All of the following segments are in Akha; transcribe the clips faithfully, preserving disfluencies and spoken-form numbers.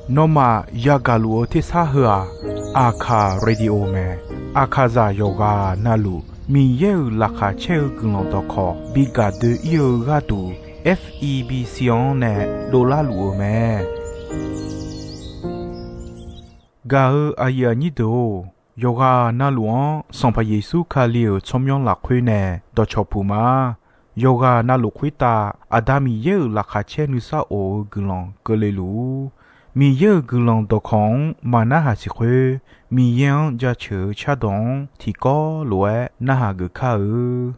Nawmaf yagaq luf-eu tersar heu-aq, Aqkaq Radio mae. Aqkaqzaq yawqghaq navluf Miqyaer-euq laqkhaq caer-eu guiqlanq dawqkawq bi gaq doe-ir-eu gharduq, F E B C-anr nae dovlar luf-eu mae. Gaq-eu aqyuif aqnyir deuq-or, yawqghaq navluf-anr Sanqpaq Yeqsur Kali-euq tsawrmyanr lafkhoer nae dawqcawq puq ma. Yawqghaq navluf khoertav Aqda Miqyaer-euq laqkhaq caer nuisar of-eu guiqlanq keuvle luf-ur. Miqyaer-euq guiqlanq dawqkawq-anr maqnarhaq siq khoer, Miqyaer-anr jaceuq-eu cardawq-anr tiqkawv lof-aer narhaq geuf kar-eu.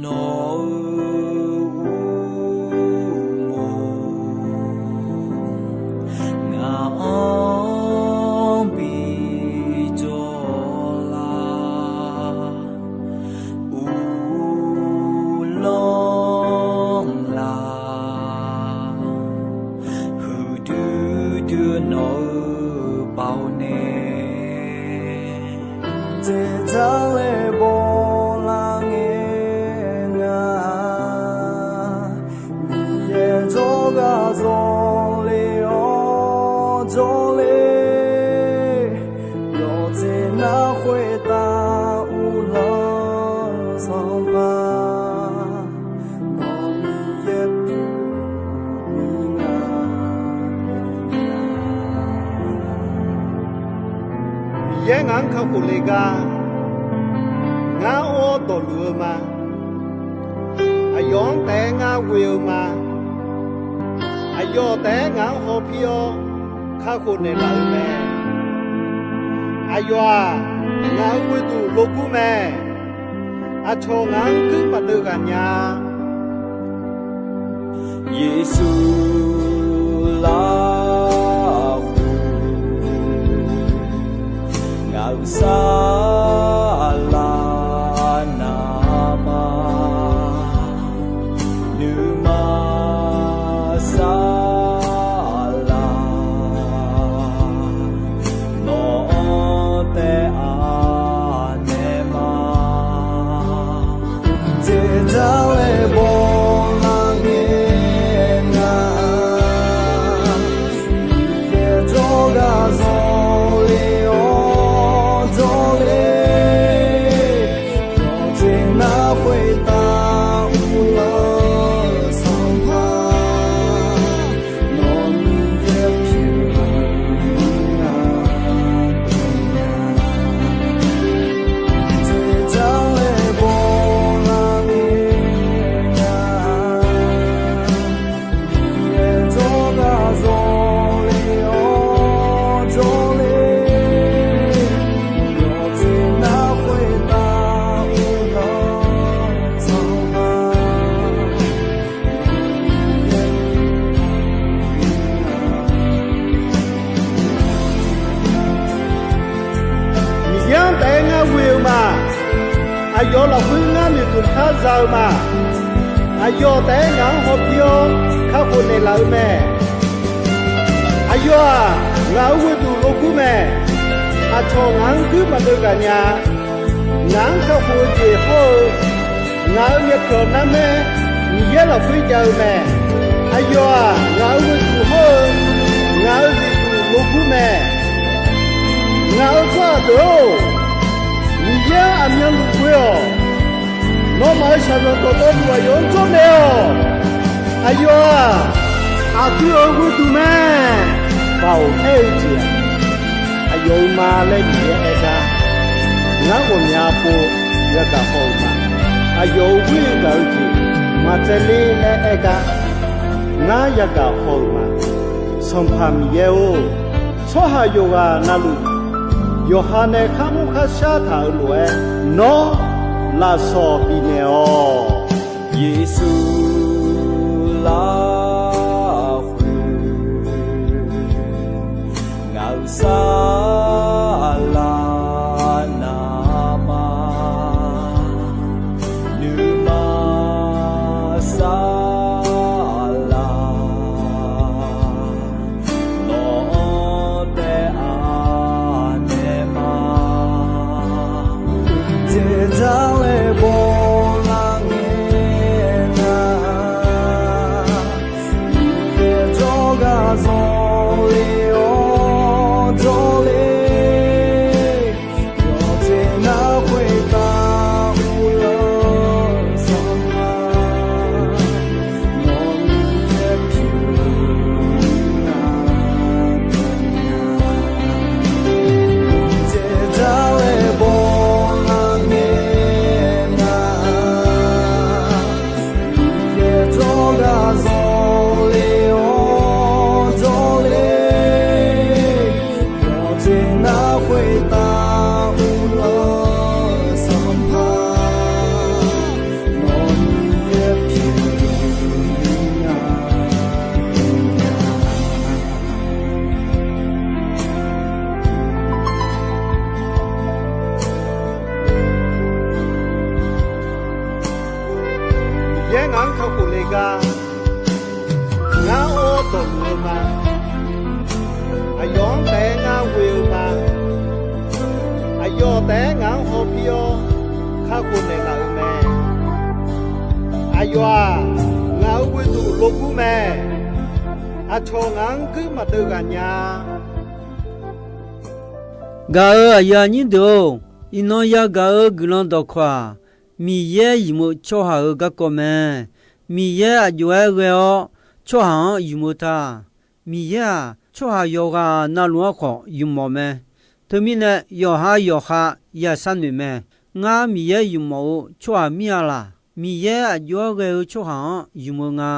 Nawq-euq uqmov ngaq-anr bi jawr lar, uvlanr lar, huiqdui dui nawq-eu baoq nae, dzeqdzaq laer bawlar ngae nga. Miqyaer jawrgar zawle-awr jawrle, yawqjeq nar khoertav uvlanr-eu Sanqpaq, nawq Miqyaer pyeuf-eu nga. Miqyaer ngaq-anr kakhof le gar, ngar or dawqluf-eu ma. Aqyawf-anr taef-aer ngar ghoe-eu ma. Aqyawf taef-aer ngaq-anr hawpir-awr kakhof naeqlaf-eu mae. Aqyawf-aq, ngaq-euq ghoeduq logur mae. Aqcawq ngaq-anr guir maqdeuv ghaq nya-a. Yeqsur lafkhoer ngaq-euq saflar navmaqma, nuima saflar nawq-anr taef-a naeq ma. Dzeqdzaq laer bawlar ngae nga, Miqyaer jawrgar zawle-awr jawrle, yawqjeq nar khoertav uvlanr-eu Sanqpaq, nawq Miqyaer pyeuf-eu nga. Dzeqdzaq laer bawlar ngae nga, Miqyaer jawrgar zawle-awr jawrle, yawqjeq nar khoertav uvlanr-eu Sanqpaq, Miqyaer-anr taef-aer ngar ghoe-eu ma. Aqyawf lafkhoer ngar noeqtmq kar za-eu ma. Aqyawf taef-aer ngaq-anr hawpir-awr kakhof naeqlaf-eu mae. Aqyawf-aq, ngaq-euq ghoeduq logur mae. Aqcawq ngaq-anr guir maqdeuv ghaq nya-a. Ngaq-anr kakhof-eu jeq hawr-eu, ngaq-euq myavpyawq narmaer Miqyaer lafkhoer jav-eu mae. Aqyawf-aq, ngaq-euq ghoeduq hawr-eu, ngaq-euq zifduq logur mae. Ngaq-euq tsawrhaq deuq-or, Miqyaer-anr aqmyanluf ghoe-awq. Nawmaf-euq shaqzanq dawqtawvluf aqyawf-anr jawrnaeq-awq. Aqyawf-aq, aqdui-euq ghoeduq mae. Baoq aer-eu jeq-aq, aqyawf-euq ma laer Miqyaer aer gar, ngar ghawqmya pov yagaq haw-euq ma. Aqyawf-euq ghoer gaq-eu jeq maqtsaevler laer aer gar, ngar yagaq haw-euq ma. Sanqpaq Miqyaer-or, tsawrhaq yawqghaq navluf yawqha nae kharmr kharshar taq-euq lof-aer, nawr lafsawq bifnaeq-awq. Yeqsur lafkhoer Saqlaq navmaqnuima saqlaq, nawq-anr taef-a naeq ma. Teqdar laer bawlar ngae nar, Miqyaer jawrgar zanqler-awr jawrler, yawqjeq nar khoertav uvlanr sanqpaq, nawq-anr yaer pyeuf nar, Miqyaer jawrgar zanqler-awr jawrler, yawqjeq nar khoertav uvlanr sanqpaq, nawq-anr yaer pyeuf nar, Miqyaer jawrgar zanqler-awr jawrler, Miqyaer jawrgar zanqler-awr jawrler, yawqjeq nar khoertav uvlanr sanqpaq, nawq-anr yaer pyeuf nar, Miqyaer Miqyaer ngaq-anr kakhof le gar, ngar or-awr dawqluf-eu ma. Aqyawf-anr taef-aer ngar ghoe-eu ma. Aqyawf taef-aer ngaq-anr hawpir-awr kakhof naeqlaf-euq mae. Aqyawf-aq, ngaq-euq ghoeduq logur mae. Aqcawq ngaq-anr guir maqdeuv ghaq nya-a. Gaq-euq aqyuif aqnyir deuq-or, iqnan yagaq-eu guiqlanq dawqkawq-aq, Miqyaer ymq-eu tsawrhaq-euq garkawv mae. Miqyaer aq jov-aer ghae-awr tsawrhaq-anr ymq-eu ta. Miqyaer-aq, tsawrhaq yawqghaq navluf-anr khawf ymq-awq mae. Teumirnae, yawqha yawqha ya sharnoeq mae. Ngar Miqyaer ymq-awq-eu tsawrhaq mir-a laq? Miqyaer aq jov-aer ghae-eu tsawrhaq-anr ymq-eu nga.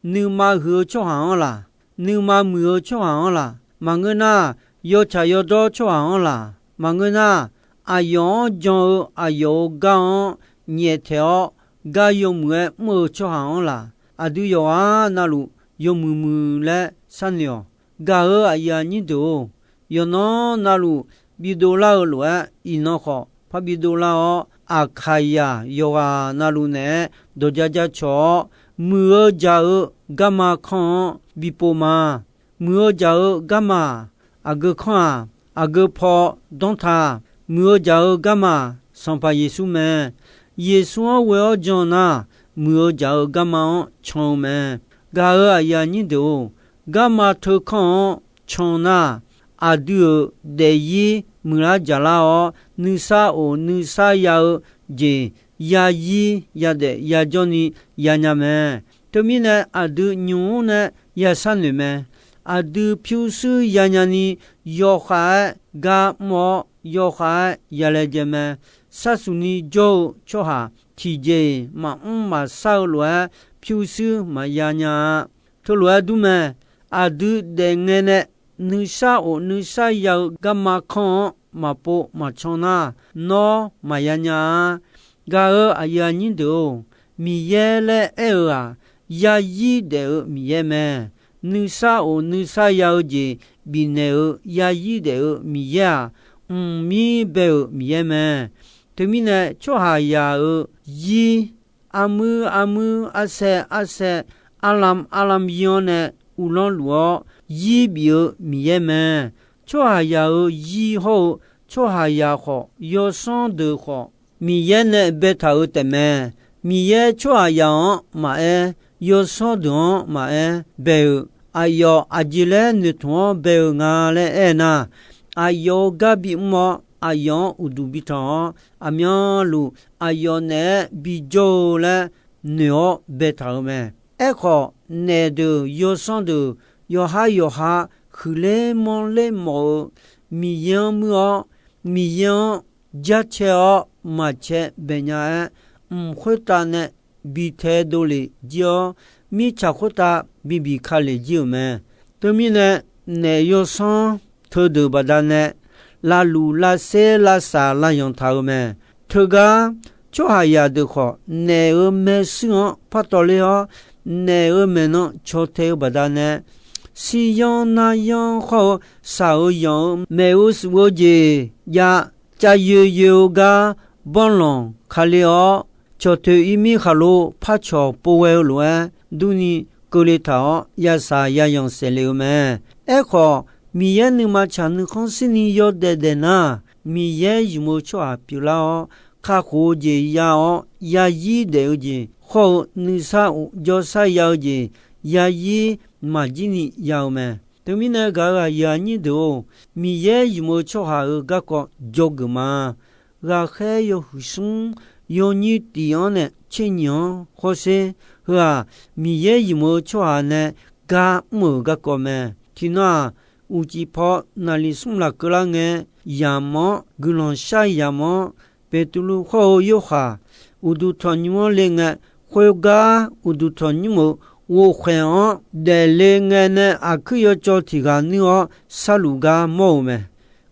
Nuima huiq-eu tsawrhaq-anr laq? Nuima muiq-eu tsawrhaq-anr laq? Maqngeur nar, yawtsaq yawdawr tsawrhaq-anr laq? Maqngeur nar, aqyawf-anr jan-eu aqyawf-euq gar-anr nyaeftaeq-awr, gar yawmuiq-aer mr-eu tsawrhaq-anr laq? Aqdui yawqghaq navluf yawmuiq muiq laer sharnoeq-awq. Gaq-euq aqyuif aqnyir deuq-or, yawqnan navluf bidov lar-eu lof-aer, iqnan khawf par bidov lar-awr, Aqkaqyaq yawqghaq navluf naeq-aer dawq ja ja cawq-awr, muiq-eu jaq-eu garma kanr-anr bipov ma. Muiq-eu jaq-eu garma-aq, aqgeu kanr-aq, aqgeu paw danr ta. Muiq-eu jaq-eu garma-aq, Sanqpaq Yeqsur mae. Yeqsur-anr ghoe-awr jan nar, muiq-eu jaq-eu garma-anr can-eu mae. Gaq-euq aqyuif aqnyir deuq-or, garma teukanr-anr can nar, aqdui-euq daefzir muiqlar jaqlar-awr, nuisar of nuisar ya-eu jeq yazir yadaef yajawr ni yanya mae. Teumirnae, aqdui nymq-mr nae ya sharnoeq mae. Aqdui pyurshuir yanya ni yawkhav-aer gar mr-awr, yawkhav-aer ya laejae mae. Sharsuq ni jawr-eu tsawrhaq tiqjeq-iq maqmr maqshar-eu lof-aer pyurshuir maqya nya-a. Teulof-aer dur mae. Aqdui daefngae nae nuisar of nuisar ya-eu garma kanr-anr maqpov maqcan nar, nawr maqya nya-a. Gaq-euq aqyuif aqnyir deuq-or, Miqyaer laer aer-eu-aq, yazir daef-eu Miqyaer mae. Nuisar of nuisar ya-eu jeq bifnaeq-eu yazir daef-eu Miqyaer-aq, mqmir bae-euq Miqyaer mae. Teumirnae, tsawrhaqzaq-euq zir, armuir armuir, arsaev arsaev, arlam arlam zir-anr nae uvlanr luf-awr, zir bif-eu Miqyaer mae. Tsawrhaqzaq-euq zir hawr-eu tsawrhaqzaq khawf, yawsanr deuq khawf, Miqyaer nae baetaq-euq taefmae. Miqyaer tsawrhaqzaq-anr maqaer, yawsanr deuq-anr maqaer bae-euq, aqyawf aqjeq laer noeqtmq-anr bae-euq nga laer aernar, aqyawf-euq gar bimr-awr, aqyawf-anr uqduq bitanq-awr, aqmyanluf aqyawf naeq-aer bijawr-eu laer noeq-awr baetaq-euq mae. Aerkhawf, naef deuq yawsanr deuq yawqha yawqha huiqler manrler mawf-eu Miqyaer-anr muir-awr, Miqyaer-anr jarcae-awr maqcae bae nya-aer, mq khoertav nae bi taedov lef jir-awr, mirtsaq khoertav bibiq ka lef jir-euq mae. Teumirnae, naef yawsanr teudeuq baqdanae lavluf lavser lavsaq lavyanq taq-eu mae. Teugar tsawrhaqzaq deuq khawf, naef-euq maershuir-anr par tawvler-awr, naef-euq maeqnan caw tae-eu baqdanae, shiryanr naryanr khawr-eu shaq-euq yanq-eu maeq-eu suf-eu jeq jav, cav yoe yoe-eu gar banrlanq kale-awr, cawqtoeq irmir khaqlo par cawq pov ghae-eu lof-aer durni keuvle taq-awr, yashaq yayanq saeqle-eu mae. Aerkhawf, Miqyaer nuima tsaq nuikhanr shirni yawdaef daef nar, Miqyaer ymq-eu tsawrhaq pyeuflar-awr, kakhof-eu jeq ya-awr, yazir daef-eu jeq khawr-eu nuisar jawrshar ya-eu jeq yazir maqjir ni ya-eu mae. Teumirnae gaq-euq aqyuif aqnyir deuq-or, Miqyaer ymq-eu tsawrhaq-euq garkawv dzawgeuf ma. Ghaqkhaer yawhuiq smr yawnyir tiq-anr nae tser nyiq-anr hawsher. Heu-aq, Miqyaer ymq-eu tsawrhaq nae gar mr-euq garkawv mae. Tiqnan-aq, uqcif paw naqliq smr lafkeuvlar ngae, yamq-anr guiqlanq shar yamq-anr, Beqtuvluv khawr-eu Yorhaq uqduq tanqnymr-anr le ngae, khoergar uqduq tanqnymr-euq ghovkhaeq-anr daefle ngae nae aqkuir yawcawv tiq ghaq nuir-awr sharluf gar mawr-eu mae.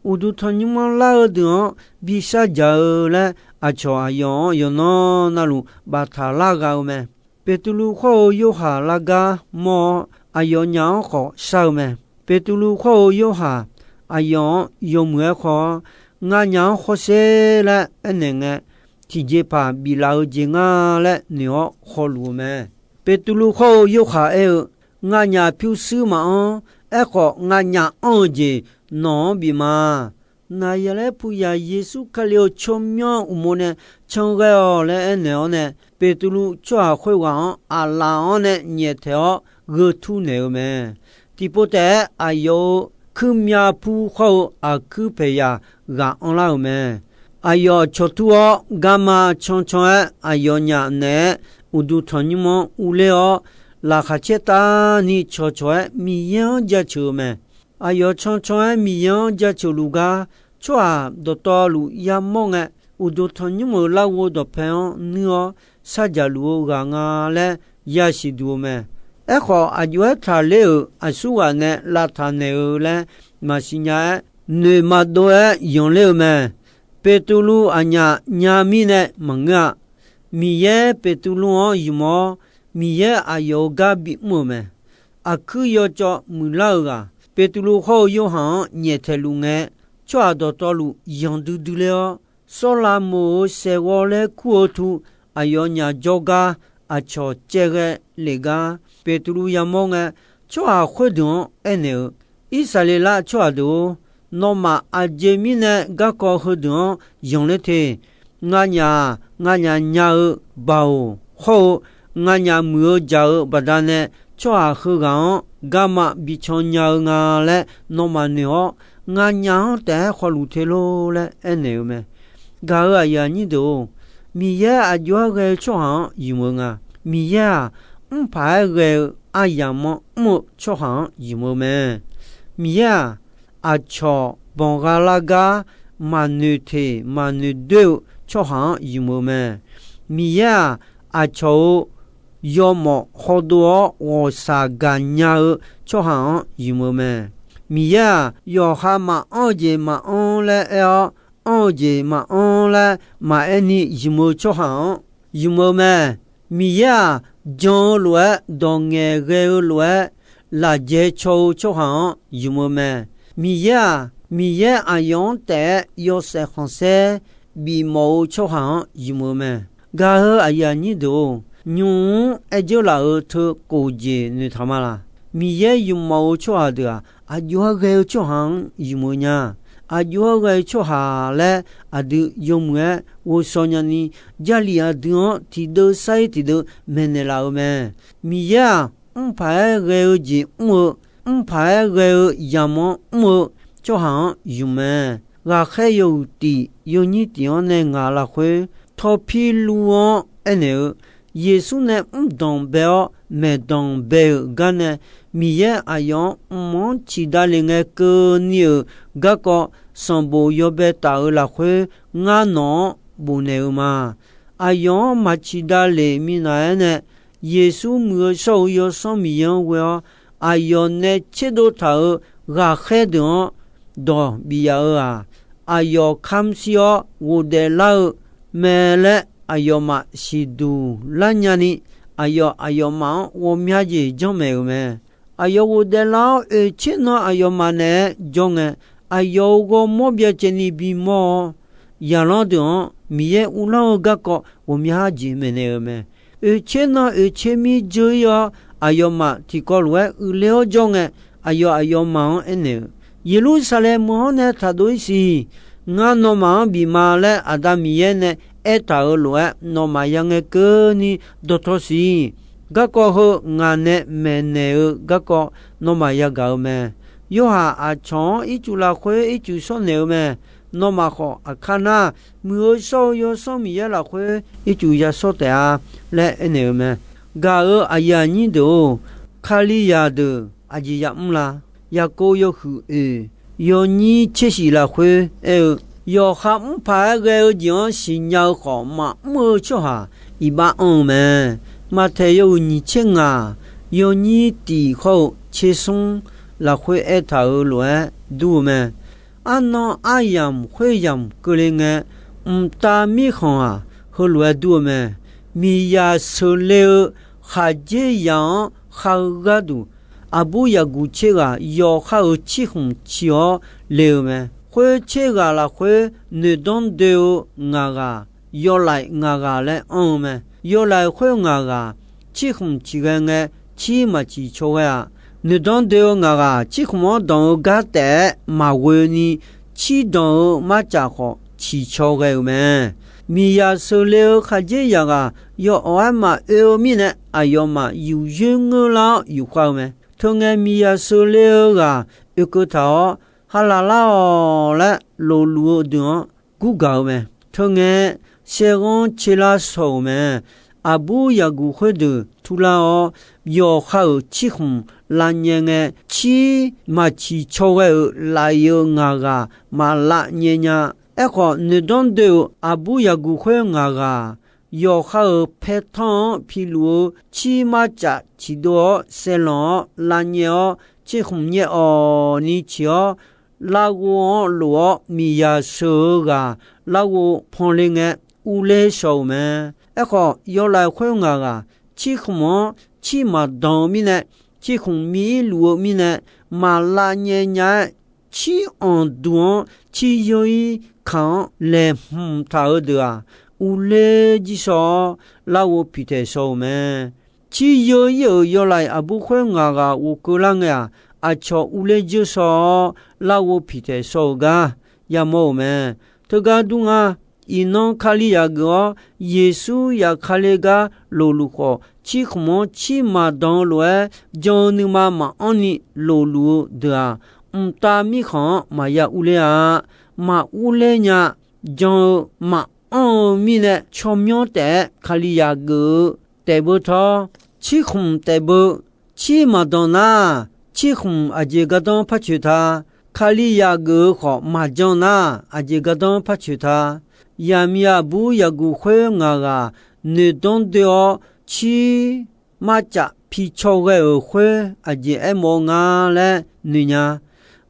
Uqduq tanqnymr-anr lar-eu deuq-anr bishar dzaq-eu laer, aqcawq aqyawf-anr yawqnan navluf baftaq lar gha-eu mae. Beqtuvluv khawr-eu Yorhaq lar gar mawr-awr, aqyawfnyaf-anr khawf shar-eu mae. Beqtuvluv khawr-eu Yorhaq aqyawf-anr yawmuiq-aer khawr-awr, Nganyaf-anr hawsher laer aernaeq ngae, tiqjeqpaq biflaf-eu jeq nga laer noeq-awr hawluf-eu mae. Beqtuvluv khawr-eu Yorhaq aer-eu, Nganyaf pyurshuir maqanr, aerkhawf nganyaf anr-eu jeq nawq-anr bif ma. Naqzaqlaer puqyaq Yeqsur Kali-euq tsawrmyanr uqmov nae can ghae-awq laer aernaeq-awr nae, Beqtuvluv tsawrhaq khoerghaq-anr aqlaf-anr nae nyaeftaeq-awr gheu tur naeq-eu mae. Tiqpov taef-aer aqyawf-euq kuirmyav pur khawr-eu aqkuir paeq yaq ghaq anrlar-euq mae. Aqyawf cawq tur-awr garma cancan-aer aqyawfnyaf naeq-aer uqduq tanqnymr-anr urler-awr, laqkhaq caer tavni cawqcawq-aer Miqyaer-anr jaceuq-eu mae. Aqyawf cancan-aer Miqyaer-anr jaceuq luf gar, tsawrhaq dawqtawvluf yamawr ngae, uqduq tanqnymr-euq larghov dawqpae-anr nuir-awr, shardzaq luf-eu ghaq nga laer yasiq duq-eu mae. Aerkhawf, aq jov-aer taqler-euq aqsurghaq nae lavtaq naeq-eu laer maqsiq nya-aer, noeq maqdov-aer yanqler-eu mae. Beqtuvluv aqnyaf nya mirnae maqngeur-a. Miqyaer Beqtuvluv-anr ymq-awr, Miqyaer aqyawf-euq gar bimr-euq mae. Aqkuir yawcawv muiqlar-eu ghaq, Beqtuvluv hawr-eu Yorhaq-anr nyaeftaeq luf ngae, tsawrhaq dawqtawvluf yanqdui dui ler-awr, Sawrlaqmoq-euq saeqghawv laer kur-eu tu aqyawfnyaf jawrgar aqcawq caevghae lef gar Beqtuvluv yamawr ngae, tsawrhaq khoerdeuq-anr aernaeq-eu, Irsaqleqlav tsawrhaq deuq-or, nawmaf aqjeq mirnae garkawv heudeuq-anr yanqler te. Nganyaf-aq, nganyaf nya-eu Baoq hawr-eu nganyaf muiq-eu jaq-eu baqdanae, tsawrhaq heughaq-anr garma bican nya-eu nga laer nawmaf noeq-awr, nganyaf-anr taef-aer khawluf te lor laer aernaeq-eu mae. Gaq-euq aqyuif aqnyir deuq-or, Miqyaer aq jov-aer ghae-eu tsawrhaq-anr ymq-eu nga. Miqyaer-aq, mrpaq-aer ghae-eu aryamq-anr mr-eu tsawrhaq-anr ymq-eu mae. Miqyaer-aq, aqcawq banqgha lar gar maqnoeq teq maqnoeq doer-eu tsawrhaq-anr ymq-eu mae. Miqyaer-aq, aqcawq-euq yawmawf hawdov-awr ghawqshaq gaqnya-eu tsawrhaq-anr ymq-eu mae. Miqyaer-aq, yawqha maqanr-eu jeq maqanr laer aer-awr, anr-eu jeq maqanr laer maqaer ni ymq-eu tsawrhaq-anr ymq-eu mae. Miqyaer-aq, jan-eu lof-aer, dawq ngaeqghae-eu lof-aer, lafjae caw-eu tsawrhaq-anr ymq-eu mae. Miqyaer-aq, Miqyaer aqyawf-anr taef-aer yawshaef khanqsaer bifmawf-eu tsawrhaq-anr ymq-eu mae. Gaq-euq aqyuif aqnyir deuq-or, nymq-mr aer dzeur laf-euq teu kof jeq noeqtaq ma laq? Miqyaer ymqmawf-eu tsawrhaq deuq-aq, aq jov-aer ghae-eu tsawrhaq-anr ymq-eu nya. Aq jov-aer ghae-eu tsawrhaq laer aqdui yawmuiq-aer ghovshaw nyani, Jarlif aqdui-anr tiqdeuv sar-ir tiqdeuv maeqnaeq laf-eu mae. Miqyaer-aq, mrpaq-aer ghae-eu jeq mr-eu, mrpaq-aer ghae-eu yamq-anr mr-eu tsawrhaq-anr ymq mae. Ghaqkhaer yawhuiq tiq yawnyir tiq-anr nae ngaq lafkhoer, Tawrpirluv-anr aernaeq-eu, Yeqsur nae mrdanq bae-awr maeqdanq bae-euq gar nae, Miqyaer aqyawf-anr mq-anr ciqdav lef ngae keuvni-euq garkawv sanqbof yawbae taf-euq lafkhoer, ngar nawq-anr bofnaeq-eu ma. Aqyawf-anr maq ciqdav lef minav-aer nae, Yeqsur muiq-eu shawr-eu Yawsanr Miqyaer-anr ghoe-awr, aqyawf nae tserdov taq-euq ghaqkhaer deuq-anr dawq bif yaf-eu-aq, aqyawf kamq shir-awr ghofdaef lar-eu mae laer aqyawfmaf siqduq lar nyani, aqyawf aqyawfmaf-anr ghawqmya jeq janrmaeq-euq mae. aqyawf ghofdaef lar-awr, oeqtser nan aqyawfmaf naeq-aer jawr ngae, aqyawf-euq ghawrmawr byacaevni bimawr-awr, zaqlanr deuq-anr Miqyaer uvlanr-eu garkawv ghawqmya jeq maeqnaeq-eu mae. Oeqtser nan oeqtser mir dzeur-ir-awr, aqyawfmaf tiqkawv lof-aer uiqler-awr jawr ngae, aqyawf aqyawfmaf-anr aernaeq-eu, Yeqlursaqlaeq meuq-anr nae taqdov-ir siq. Ngar nawmaf-anr bif ma laer Aqda Miqyaer nae aertaq-euq lof-aer, nawmaf ya ngae keuvni dawqtawv siq. Garkawv heu ngaq nae maeqnaeq-eu garkawv nawmaf yagaq-eu mae. Yorhaq aqcawq-anr ircuf lafkhoer ircuf shawrnaeq-eu mae. Nawmaf khawf aqkar nar, Muiq-eu shawr-eu Yawsanr Miqyaer lafkhoer ircuf yashawr taef-a laer aernaeq-eu mae. Gaq-euq aqyuif aqnyir deuq-or, Kalizaq deuq aqjeq yamr la? Yaqkov yawhuiq oeq yawnyir tser shif lafkhoer aer-eu, yawqha mr paq-aer ghae-eu jeq-anr siqnya-eu khawf maqmr-eu tsawrhaq iqbax anr-eu mae. Maqtaeq yawhuiq nyiq tser ngaq yawnyir tiq hawr-eu tser smr lafkhoer aertaq-euq lof-aer dur-eu mae. Arnan aryamq khoeryamq keuvle ngae, mqtav mirkhanq-aq, heulof-aer dur-eu mae. Miqzaq sheuqle-eu khaqdzerzaq-anr khar-eu gharduq, aqbur yaqguq tser ghaq yawqha-euq cirkhmq ciq-awr le-eu mae. Khoer tser ghaq lafkhoer noeqdanr doe-eu ngaq ghaq, yawlaeq ngaq ghaq laer anr-eu mae. Yawlaeq khoer ngaq ghaq cirkhmq ciq ghae ngae, cir maqciq caw ghae-aq, noeqdanr doe-eu ngaq ghaq cirkhmq-anr danq-eu gar taef-aer maqghoeni, cir danq-eu marcaf khawf ciq caw ghae-euq mae. Miqzaq sheuqle-eu khaqdzerzaq ghaq yawawf-aer maqoe-eu mirnae, aqyawfmaf yufyoer ngeurlar-awr yufkhav-eu mae. Teungae miqzaq sheuqle-eu ghaq oekeuv taq-awr, Haqlaqlar-awq laer lofluf-eu deuq-anr gurgaq-eu mae. Teungae saerghanr tserlar shaw-euq mae. Aqbur yaqguq khoerdeuq turlar-awr, yawqha-euq cirkhmq lavnyae ngae, cir maqciq caw ghae-euq laf-iq-eu ngaq ghaq maqlav nyae nya. Aerkhawf, noeqdanr doe-euq aqbur yaqguq khoer ngaq ghaq, yawqha-euq paertanr-anr piluf-eu cir marcaf ciqdov-awr saerlanq-awr lavnyae-awr, cirkhmq nyae awq ni ciq-awr, larghov-anr lof-awr miqzaq sheuq-eu ghaq larghov panle ngae, urler shaw-euq mae. Aerkhawf, yawlaeq khoer ngaq ghaq cirkhmq-anr cir maqdanq-eu mirnae, cirkhmq miir luf-eu mirnae, maqlav nyae nya-aer, cir anqduq-anr cir yeur-ir kaq-anr laeqhmq taq-eu deuq-aq, urler jir shaw-awr, larghov piqtaeq shaw-euq mae. Cir yeur-ir-euq yawlaeq aqbur khoer ngaq ghaq ghofkeuv lar ngae-aq, aqcawq urler jir shaw-awr, larghov piqtaeq shaw-euq gar yamawr-euq mae. Teugar dur nga, iqnan Kalizaq geuf-awr, Yeqsur zafkale gar lofluf khawf, cirkhmq-anr cir maqdanq-eu lof-aer jan-eu nuima maqanr ni lofluf-eu deuq-aq, mqtav mirkhanq-anr maqya urler-a. Maqurler nya, jan-eu maqanr-eu mirnae tsawrmyanr taef-aer Kalizaq geuf-eu taef beu tawr, cirkhmq taef beu. Cir maqdanq nar, cirkhmq aqjeq gardanr par coeq ta. Kalizaq geuf-eu khawf maqjan nar, aqjeq gardanr par coeq ta. Yaqmiq aqbur yaqguq khoer ngaq ghaq noeqdanr doe-awr, cir marcaf pi caw ghae-euq khoer aqjeq aermawf-eu nga laer noeq nya.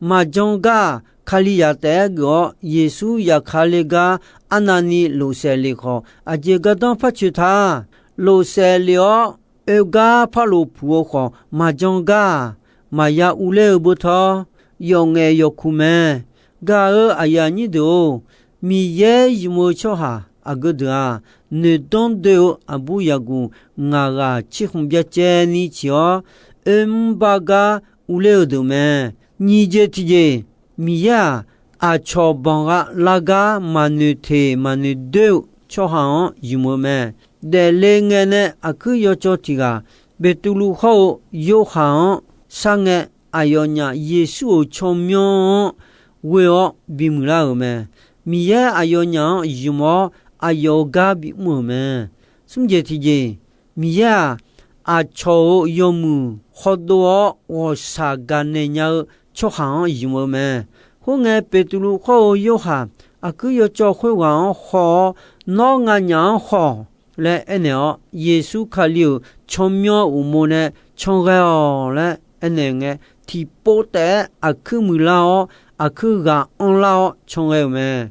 Maqjan gar-aq, Kalizaq taef-aer geuf-awr Yeqsur zafkale gar arnavni lofsaef lef khawf, aqjeq gardanr par coeq ta. Lofsaef lef-awr oe gar par lofpuq-eu khawf maqjan gar-aq, maqya urler-eu beu tawr, yawf ngaef yawf kuq mae. Gaq-euq aqyuif aqnyir deuq-or, Miqyaer ymq-eu tsawrhaq aqgeu deuq-aq, noeqdanr doe-eu aqbur yaqguq ngaq ghaq cirkhmq byacaevni ciq-awr, oermr bar gar urler-eu deuq mae. Nyiq jeq tiqjeq, Miqyaer-aq, aqcawq banq gha lar gar maqnoeq teq maqnoeq doer-eu tsawrhaq-anr ymq-eu mae. Daefle ngae nae aqkuir yawcawv tiq ghaq, Beqtuvluv hawr-eu Yorhaq-anr sharngae, aqyawfnyaf Yeqsur-euq tsawrmyanr-anr ghoe-awr bimuiq lar-euq mae. Miqyaer aqyawfnyaf-anr ymq-awr, aqyawf-euq gar bimr-euq mae. Smr jeq tiqjeq, Miqyaer-aq, aqcawq-euq yawmuiq khawdov-awr ghawqshaq gaqnaeq nya-eu tsawrhaq-anr ymq-eu mae. Khoerngae, Beqtuvluv hawr-eu Yorhaq aqkuir yawcawv khoerghaq-anr haw-awr, Nawr nganyaf-anr haw laer aernaeq-awr, Yeqsur Kali-euq tsawrmyanr uqmov nae can ghae-awq laer aernaeq ngae, tiqpov taef-aer aqkuir muiqlar-awr, aqkuir ghaq anrlar-awr can ghae-euq mae.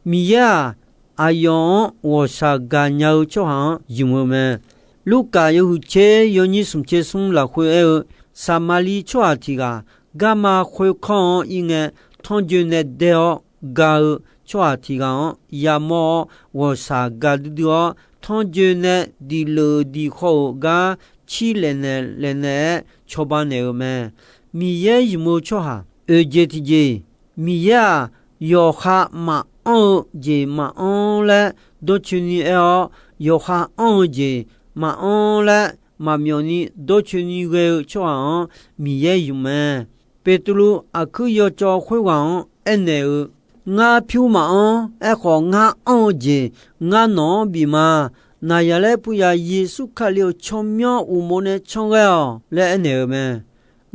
Miqyaer-aq, aqyawf-anr ghawqshaq gaqnya-eu tsawrhaq-anr ymq-eu mae. Lurkaf yawhuiq tser yawnyir smq tser smr lafkhoer aer-eu, Saqmaqliv tsawrhaq tiq ghaq garma khoerkanr-anr ir ngae, tanrjoe nae dae-awr ga-eu tsawrhaq tiq ghaq-anr yamawr-awr, ghawqshaq ga duidui-awr, tanrjoe nae diqleuf-euq diqkhawv-euq gar cir laefnaeq laefnaeq-aer cawba naeq-euq mae. Miqyaer ymq-eu tsawrhaq oeq jeq tiqjeq, Miqyaer-aq, yawqha maqanr-eu jeq maqanr laer dawrcoeni aer-awr, yawqha anr-eu jeq maqanr laer maqmyawfni dawrcoeni ghae-eu tsawrhaq-anr Miqyaer ymq mae. Beqtuvluv aqkuir yawcawv khoerghaq-anr aernaeq-eu, Ngar pyur maqanr, aerkhawf ngar anr-eu jeq ngar nawq-anr bif ma. Naqzaqlaer puiv yaf Yeqsur Kali-euq tsawrmyanr uqmov nae can ghae-awq laer aernaeq-eu mae.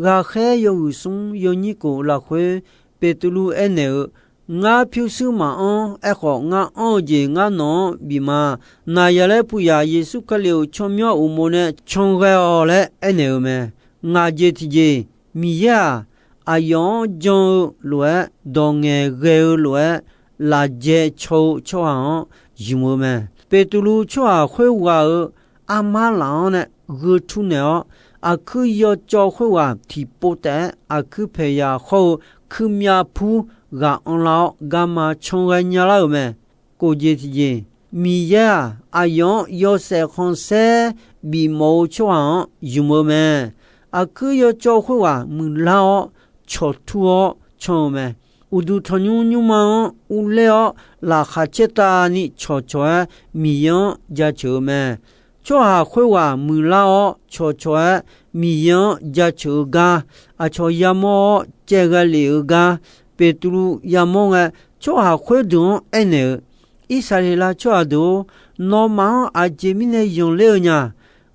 Ghaqkhaer yawhuiq smr yawnyir kof lafkhoer Beqtuvluv aernaeq-eu, Ngar pyurshuir maqanr, aerkhawf ngar anr-eu jeq ngar nawq-anr bif ma. Naqzaqlaer puiv yaf Yeqsur Kali-euq tsawrmyanr uqmov nae can ghae-awq laer aernaeq-eu mae. Ngaq jeq tiqjeq, Miqyaer-aq, aqyawf-anr jan-eu lof-aer, dawq ngaeqghae-eu lof-aer, lafjae caw-eu tsawrhaq-anr ymq-eu mae. Beqtuvluv tsawrhaq khoerghaq-euq armar laf-anr nae gheu tur naeq-awr, aqkuir yawcawv khoerghaq tiqpov taef-aer aqkuir paeqyaq hawr-eu kuirmyav pur ghaq anrlar-awr, garma can ghae nyalar-euq mae. Kof jeq tiqjeq, Miqyaer-aq, aqyawf-anr yawshaef khanqsaer bifmawf-eu tsawrhaq-anr ymq-eu mae. Aqkuir yawcawv khoerghaq muiqlar-awr, cawqtur-awr can-eu mae. Uqduq tanqnymr nymrma-anr urler-awr, laqkhaq caertavni cawqcawq-aer Miqyaer-anr jaceuq-eu mae. Tsawrhaq khoerghaq muiqlar-awr cawqcawq-aer Miqyaer-anr jaceuq-eu gar, aqcawq yamawr-awr caevghae lef-eu gar, Beqtuvluv yamawr ngae, tsawrhaq khoerdeuq-anr aernaeq-eu, Irsaqleqlav tsawrhaq deuq-or, nawmaf-anr aqjeq mirnae yanqler-eu nya?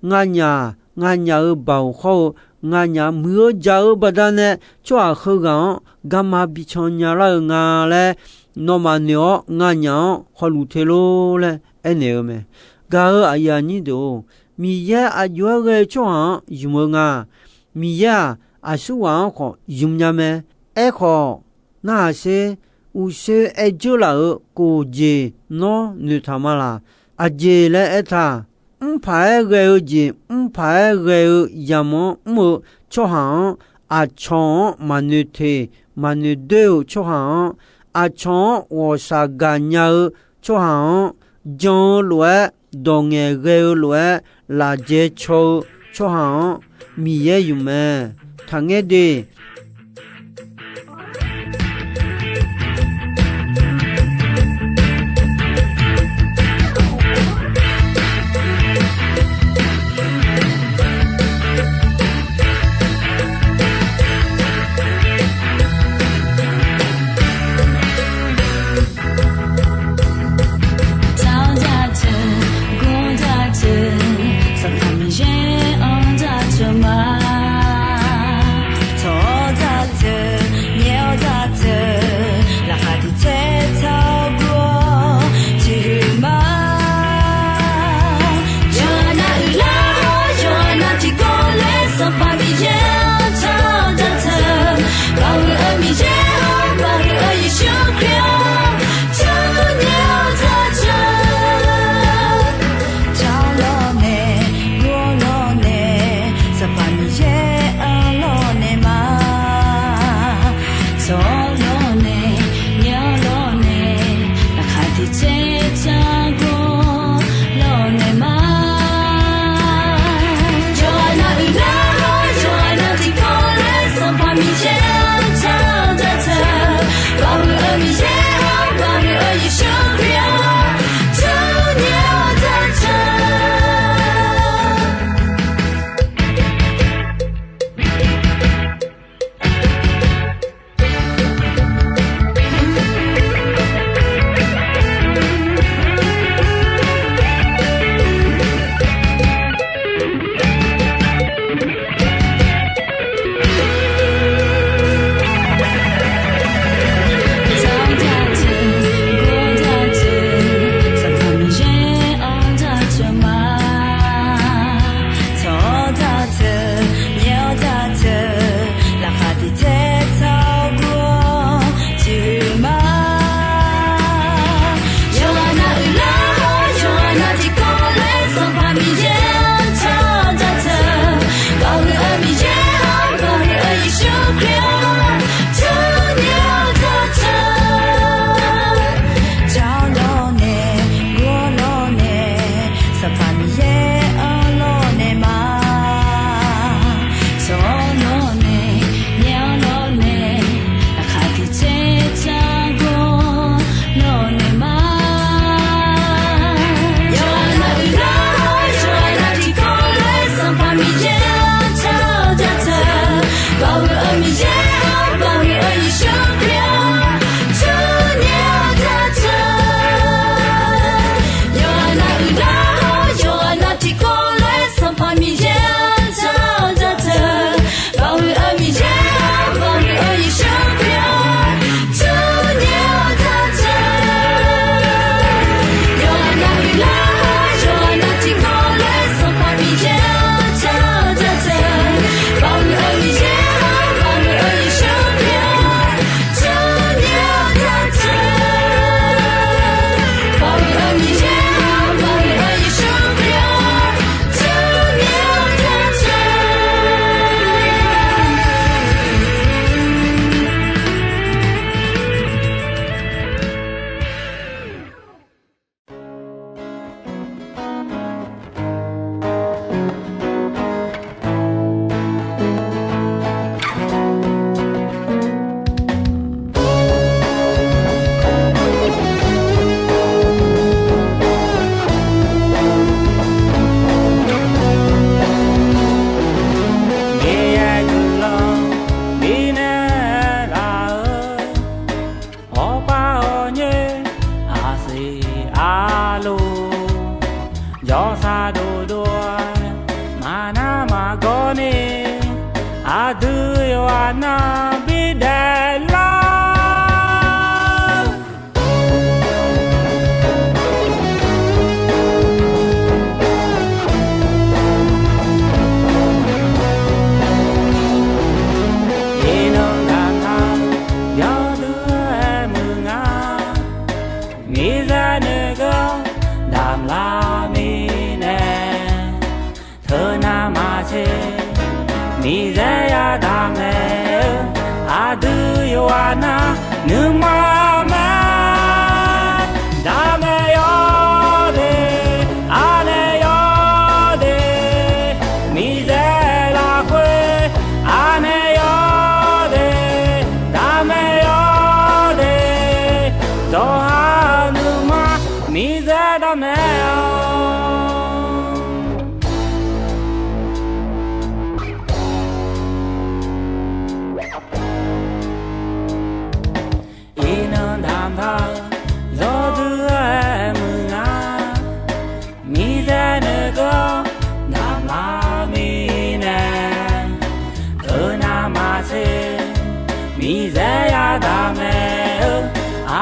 Nganyaf, nganyaf-euq baoq hawr-eu, nganyaf muiq-eu jaq-eu baqdanae tsawrhaq heughaq-anr garma bican nyalar-eu nga laer, nawmaf noeq-awr nganyaf-anr hawluf te lor laer aernaeq-eu mae. Gaq-euq aqyuif aqnyir deuq-or, Miqyaer aqjox-aer ghae-eu tsawrhaq-anr ymq-eu nga. Miqyaer-aq, aqsurghaq-anr khawf ymq nya mae. Aerkhawf, narhaq sher, uqshoe aer dzeur laf-euq kof jeq nawr noeqtaq ma laq. Aqjeq laer aertaq, mrpaq-aer ghae-eu jeq mrpaq-aer ghae-eu yamq-anr mr-eu tsawrhaq-anr, aqcawq-anr maqnoeq teq maqnoeq doer-euq tsawrhaq-anr, aqcawq-anr ghawqshaq gaqnya-eu tsawrhaq-anr, jan-eu lof-aer, dawq ngaeqghae-eu lof-aer, lafjae caw-eu tsawrhaq-anr Miqyaer ymq mae. Taqngaer de. Aqdui yawqghaq nar nuima mae, daqmaeq yawr de, aqnaeq yawr de, miqyaer lafkhoer aqnaeq yawr de, daqmaeq yawr de, zawqha-euq nuima miqyaer daqmaeq-awq. Iqnan damqtaq-eu yawdui-aer muiq nga, miqyaer nae geur damqma mirnae, teunav maqtser miqyaer yadaq mae-eu,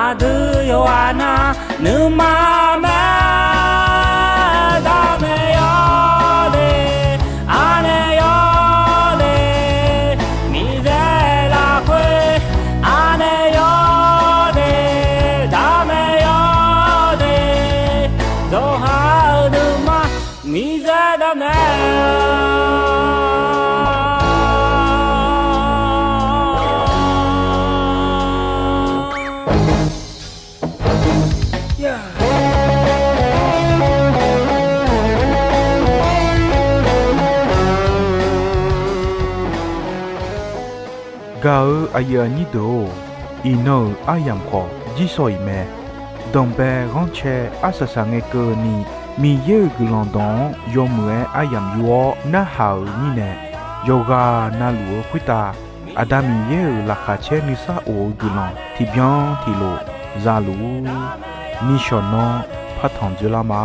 aqdui yawqghaq nar nuima mae, daqmaeq yawr de, aqnaeq yawr de, miqyaer lafkhoer aqnaeq yawr de, daqmaeq yawr de, zawqha-euq nuima miqyaer daqmaeq-awq. Gaq-eu aqyuif aqnyir deuq-or, iqnan-euq aryamq khawf jirsawq iq mae. Danqbae ghanrcae arsaq saq ngae keuvni, Miqyaer-euq guiqlanq dawq-anr yawmuiq-aer aryamq yur-awr narhaq-euq mirnae, yawqghaq navluf-eu khoertav Aqda Miqyaer-euq laqkhaq caer nuisar of-eu guiqlanq tiqbyan tiqlof za luf-ur. Nishawq nanr partanq dzoerlar ma.